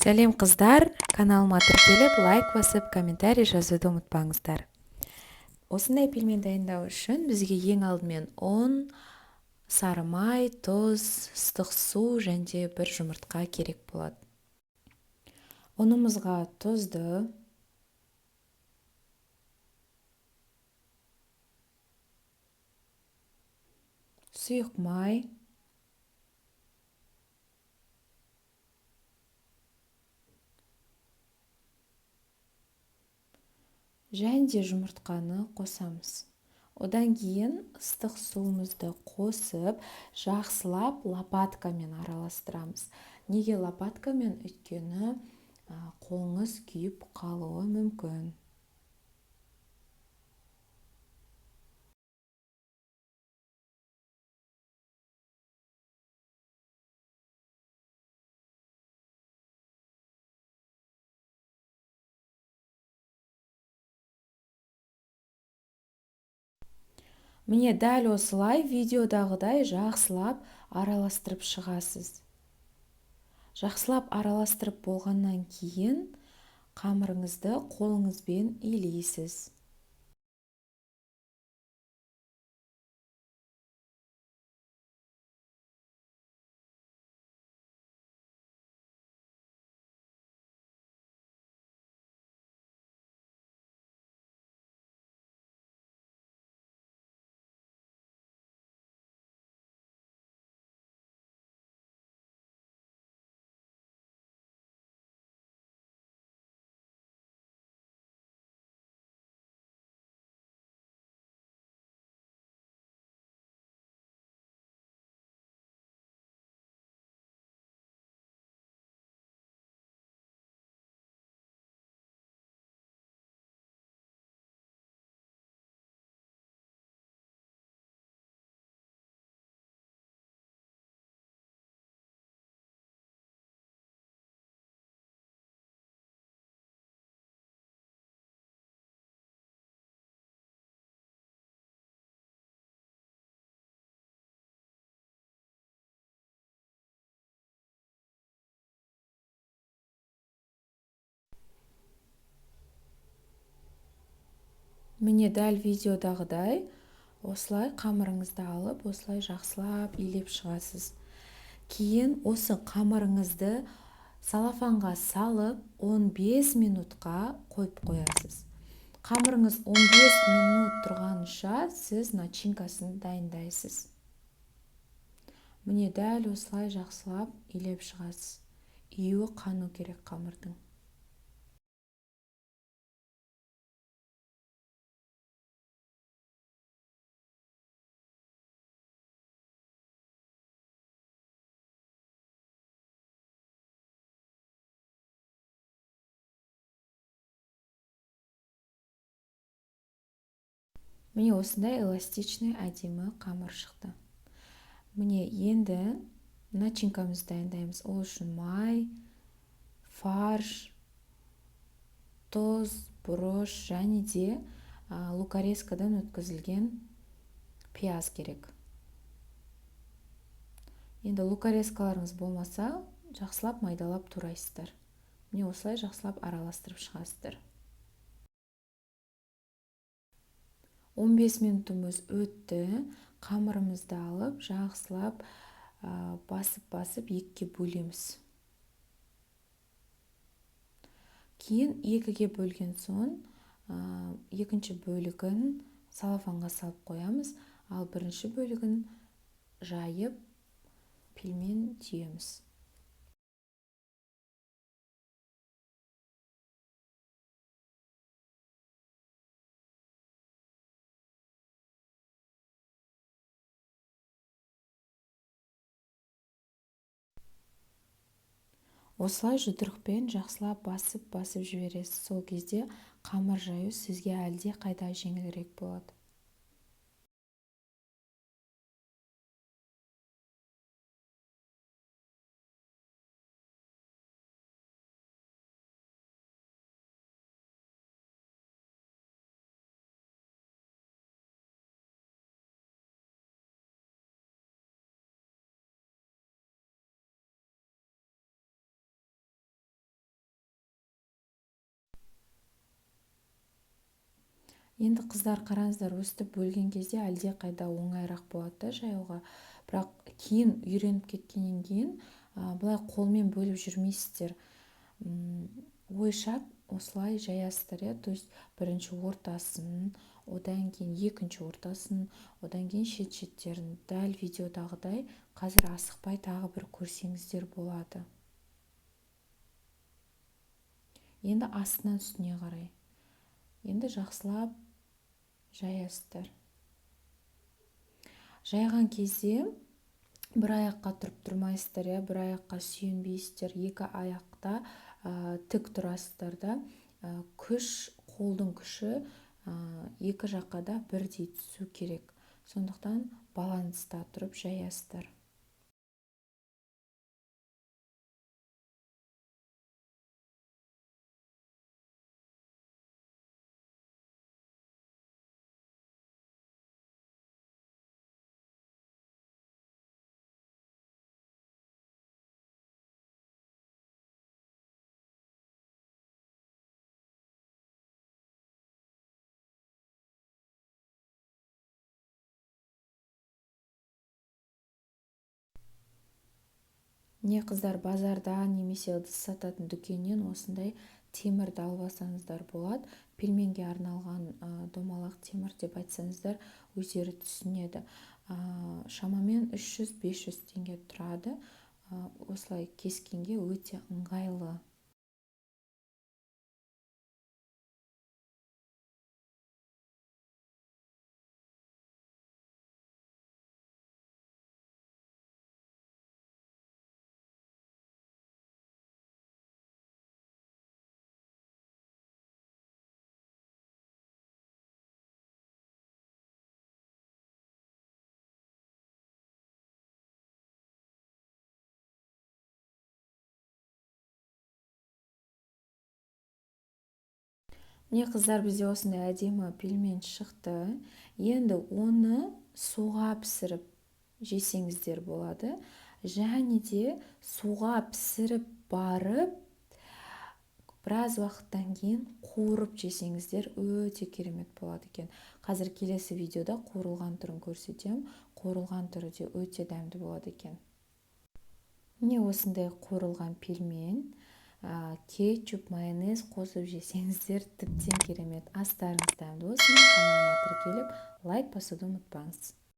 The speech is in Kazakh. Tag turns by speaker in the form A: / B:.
A: Сәлем, қыздар! Каналыма тіркеліп, лайк басып, комментарий жазуды ұмытпаңыздар. Осындай пельмен дайындау үшін бізге ең алдымен ұн, сары май, тұз, ыстық су және де бір жұмыртқа керек болады. Ұнымызға тұзды, сұйық май, және де жұмыртқаны қосамыз. Одан кейін ыстық суымызды қосып, жақсылап лопаткамен араластырамыз. Неге лопаткамен? Өйткені қолыңыз күйіп қалуы мүмкін. Міне, дәл осылай видеодағыдай жақсылап араластырып шығасыз. Жақсылап араластырып болғаннан кейін қамырыңызды қолыңызбен илейсіз. Міне, дәл видеодағыдай осылай қамырыңызды алып, осылай жақсылап илеп шығасыз. Кейін осы қамырыңызды салафанға салып, 15 минутқа қойып қоясыз. Қамырыңыз 15 минут тұрғанша сіз начинкасын дайындайсыз. Міне, дәл осылай жақсылап илеп шығасыз. Июі қану керек қамырдың. Міне, осындай эластичный әдемі қамыр шықты. Міне, енді начинкамызды дайындаймыз. Ол үшін май, фарш, тұз, бұрыш және де лукорезкадан өткізілген пияз керек. Енді лукорезкаларыңыз болмаса, жақсылап майдалап турайсыздар. Міне, осылай жақсылап араластырып шығасыздар. 15 минутымыз өтті. Қамырымызды алып, жақсылап басып-басып екіге бөлеміз. Кейін екіге бөлген соң, екінші бөлігін салафанға салып қоямыз, ал бірінші бөлігін жайып пельмен түйеміз. Осылай жұдырықпен жақсылап басып-басып жібересіз. Сол кезде қамыр жаю сізге әлде қайда жеңілірек болады. Енді қыздар қараңыздар, өстіп бөлген кезде әлде қайда оңайырақ болады да жаюға. Бірақ кейін үйреніп кеткеннен кейін былай қолмен бөліп жүрмейсіздер. Ойша осылай жаясыздар, иә, то есть бірінші ортасын, одан кейін екінші ортасын, одан кейін шет-шеттерін дәл видеодағыдай қазір асықпай тағы бір көрсеңіздер болады. Енді астынан үстіне қарай. Енді жақсылап жаясыздар. Жайған кезде бір аяққа тұрып тұрмайсыздар, иә, бір аяққа сүйенбейсіздер, екі аяқта тік тұрасыздар да, күш, қолдың күші екі жаққа да бірдей түсу керек. Сондықтан баланста тұрып жаясыздар. Не қыздар, базарда немесе ыдыс сататын дүкеннен осындай темірді алып алсаңыздар болады. Пельменге арналған домалақ темір деп айтсаңыздар, өздері түсінеді. Шамамен 300-500 теңге тұрады. Осылай кескенге өте ыңғайлы. Міне қыздар, бізде осындай әдемі пельмен шықты. Енді оны суға пісіріп жесеңіздер болады. Және де суға пісіріп барып, біраз уақыттан кейін қуырып жесеңіздер өте керемет болады екен. Қазір келесі видеода қуырылған түрін көрсетемін. Қуырылған түрі де өте дәмді болады екен. Міне осындай қуырылған пельмен. Кетчуп, майонез қосып жесеңіздер тіптен керемет. Астарыңыз дәмді болсын. Каналыма тіркеліп, лайк басуды ұмытпаңыз.